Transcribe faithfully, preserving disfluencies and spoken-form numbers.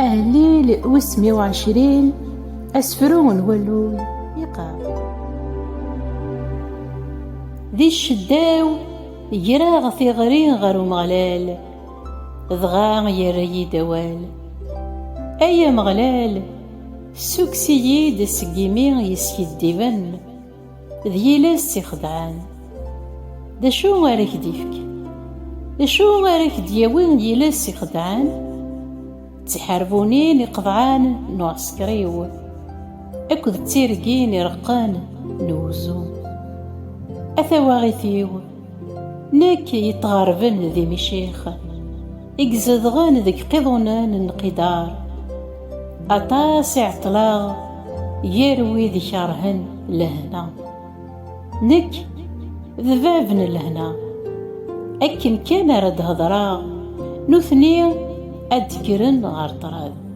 Ahellil wis meyya u ɛecrin, asefru n walluy, yeqqar: Di ccedda-w, greɣ tiɣri ɣer Umeɣlal, dɣa yerra-yi-d awal: Ay Ameɣlal, ssukkes-iyi-d seg yimi yeskiddiben d yiles ixedɛen. D acu ara k-d-ifk? D acu ara k-d-yawi yiles ixedɛen? D tiḥerbunin iqeḍɛen n uɛesker-iw akked d tirgin ireqqen n wuzu. A tawaɣit-iw, nekk yetɣerben di Micix, i izedɣen deg iqiḍunen n Qidar. Aṭas i ɛeṭṭleɣ gar wid ikerhen lehna. Nekk d bab n lehna. Akken kan ara d-hedreɣ, nutni ad d-kkren ɣer ṭṭrad.